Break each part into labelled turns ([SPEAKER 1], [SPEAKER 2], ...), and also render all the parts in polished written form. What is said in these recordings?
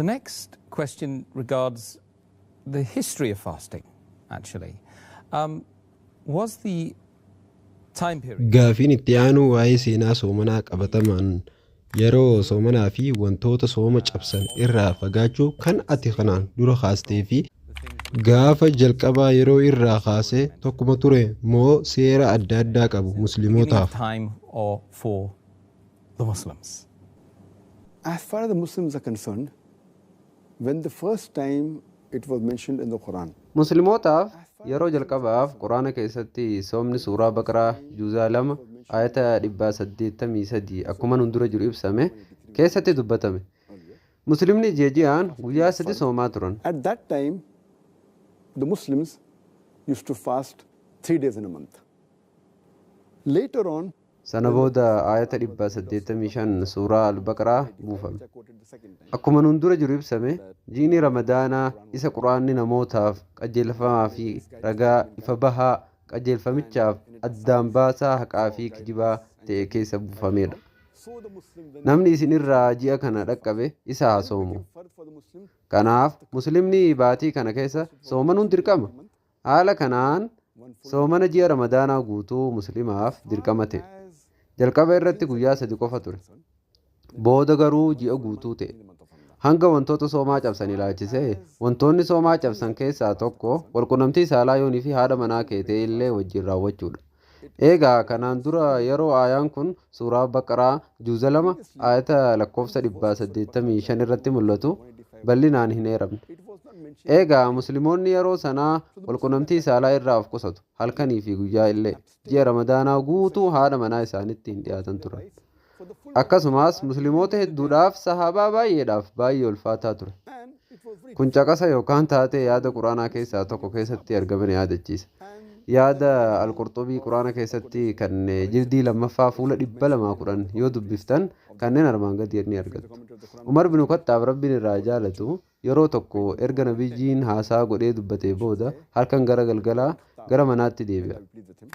[SPEAKER 1] The next question regards the history of fasting, actually. Was the time period
[SPEAKER 2] Gaafiin itti aanu waa'ee seenaa soomanaa qabatamaan yeroo soomanaa fi wantoota sooma cabsan irraa fagaachuu kan ati kanaan dura kaastee fi gaafa jalqabaa yeroo irraa kaasee tokkuma ture moo seera adda addaa qabu
[SPEAKER 1] beginning of
[SPEAKER 2] muslimootaaf?
[SPEAKER 1] Time or for the Muslims?
[SPEAKER 3] As far as the Muslims are concerned, when the first time it was mentioned in the Quran,
[SPEAKER 4] Muslimootaaf yeroo jalqabaaf Quraana keessatti soomni suuraa Baqaraa juuzaa 2 ayata 183 akkuma nun dura jiru ibsame keessatti dubbatame. Muslimni ji'a ji'aan guyyaa 3 soomaa turan.
[SPEAKER 3] At that time, the Muslims used to fast 3 days in a month. Later on,
[SPEAKER 4] Sana booda ayata 185 suuraa Al-Baqaraa buufame.
[SPEAKER 3] I quoted the second time.
[SPEAKER 4] Akkuma nun dura jiru ibsame, jiini Ramadaanaa isa Quraanni namootaaf qajeelfamaa fi ragaa ifa bahaa qajeelfamichaaf addaan baasaa haqaa fi kijibaa ta'e keessa buufamedha.
[SPEAKER 3] So the Muslim, when
[SPEAKER 4] Namni isin irraa ji'a kana dhaqqabe isa haa soomu.
[SPEAKER 3] Fard for the Muslim,
[SPEAKER 4] Kanaaf Muslimni baatii kana keessa soomanuun dirqama. Haala kanaan soomana ji'a Ramadaanaa guutuu Muslimaaf dirqama ta'e. Jalqaba irratti guyyaa 3 qofa ture. Booda garuu ji'a guutuu ta'e. Hanga wantoota soomaa cabsan ilaalchisee, wantoonni soomaa cabsan keessaa tokko walqunnamtii saalaa yoonii fi haadha manaa keetee illee wajjin raawwachuudha. Eegaa kanaan dura yeroo aayaan kun suuraa Baqaraa juuza 2 aayata lakkoofsa 185 irratti mul'atu bal'inaan hin eeramne.
[SPEAKER 3] It was not mentioned.
[SPEAKER 4] Eegaa Musliimoonni yeroo sanaa walqunnamtii saalaa irraa of qusatu, halkanii fi guyyaa illee ji'a Ramadaanaa guutuu haadha manaa isaaniitti hin dhiyaatan turan.
[SPEAKER 3] For the full
[SPEAKER 4] Akkasumas Musliimoota hedduudhaaf, sahaabaa baay'eedhaaf baay'ee ulfaataa ture.
[SPEAKER 3] And it was very
[SPEAKER 4] Kun caqasa yookaan taatee yaada Quraanaa keessaa tokko keessatti argaman yaadachiisa. Yaada Alqurxubii Quraana keessatti kan jildii lammaffaa fuula 210 yoo dubbiftan kanneen armaan gadii ni argattu. Umar bin Khattaab, Rabbiin irraa jaalatu, yeroo tokko erga nabiyyiin haasaa godhee dubbatee booda halkan gara galgalaa gara manaatti deebi'a.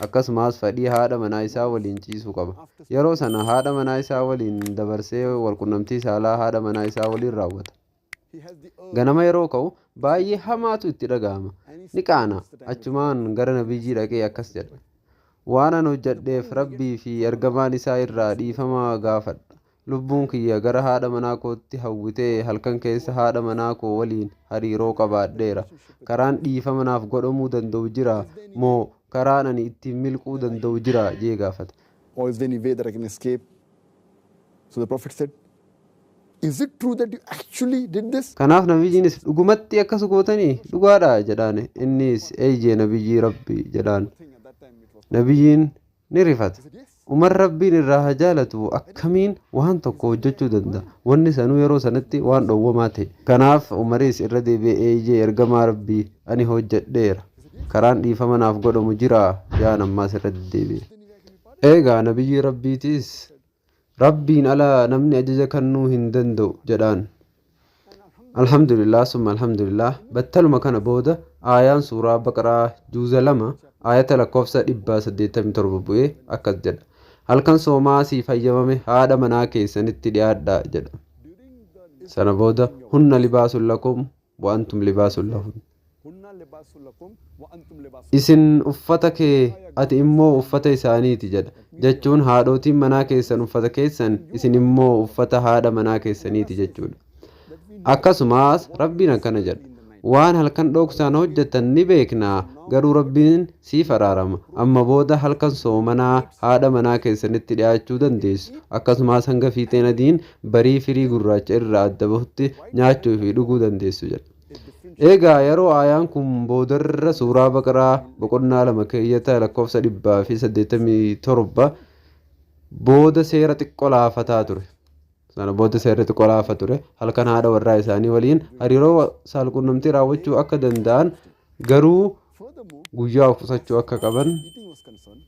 [SPEAKER 4] Akkasumas fedhii haadha manaa isaa waliin ciisuu qaba. Yeroo sana haadha manaa isaa waliin dabarsee walqunnamtii saalaa haadha manaa isaa waliin raawwata.
[SPEAKER 3] He has the urge
[SPEAKER 4] Ganama yeroo ka'u baay'ee hamaatu itti dhaga'ama. Ni qaana. Achumaan gara nabiyyii dhaqee akkas jedha. "Waan an hojjedheef Rabbii fi ergamaan isaa irraa dhiifama gaafadha. Lubbuun kiyya gara haadha manaa kootti hawwitee halkan keessa haadha manaa koo waliin hariiroo qabaadheera. Karaan dhiifama naaf godhamuu danda'u jira moo karaan ani ittiin milquu danda'u jira?" jee gaafate.
[SPEAKER 3] Or is there any way that I can escape? So the Prophet said, "Is it true that you actually did this?"
[SPEAKER 4] Kanaaf nabiyyiinis, "Dhugumatti akkas gootanii dhugaadha?" jedhaan. Innis, "Eeyyee, nabiyyii Rabbi," jedhaan.
[SPEAKER 3] Thing at that time it was.
[SPEAKER 4] Nabiyyiin ni rifata.
[SPEAKER 3] He said, "Yes."
[SPEAKER 4] Umar, Rabbiin irraa haa jaalatu, akkamiin waan tokko hojjechuu danda'a? Wanni sanuu yeroo sanatti waan dhowwamaa ta'e. Kanaaf Umaris irra deebi'ee, "Eeyyee, ergamaa Rabbii, ani hojjedheera. Karaan dhiifama naaf godhamu jira?" jaan ammaas irra deddeebi'e. Eegaa nabiyyii Rabbiitis, "Rabbiin ala namni ajaja kennuu hin danda'u," jedhaan. Alhamdulillah, summa alhamdulillah, battaluma kana booda aayaan suuraa Baqaraa juuza 2 aayata lakkoofsa 187 bu'ee akkas jedha. "Halkan soomaa siif hayyamame haadha manaa keessanitti dhiyaadhaa," jedha. Sana booda هن لباس لكم وأنتم لباس لهن.
[SPEAKER 3] هن لباس لكم وأنتم لباس.
[SPEAKER 4] Isin uffata kee, ati immoo uffata isaaniiti jedha. Jechuun haadhotiin manaa keessan uffata keessan, isin immoo uffata haadha manaa keessaniiti jechuudha. Akkasumas Rabbiin akkana jedha. "Waan halkan dhoksaan hojjetan ni beeknaa, garuu Rabbiin siif araarama. Amma booda halkan soomanaa haadha manaa keessanitti dhiyaachuu dandeessu. Akkasumas hanga fiixeen adiin barii firii gurraacha irraa adda bahutti nyaachuu fi dhuguu dandeessu," jedha. Egaa yeroo aayaan kun boodarra suuraa Baqaraa boqonnaa 2 keeyyata lakkoofsa 187 booda seera xiqqoo laafataa ture. Sana booda seerri xiqqoo laafa ture. Halkan haadha warraa isaanii waliin hariiroo saalqunnamtii raawwachuu akka danda'an, garuu
[SPEAKER 3] Furthermore,
[SPEAKER 4] guyyaa of qusachuu akka qaban
[SPEAKER 3] eating was concerned,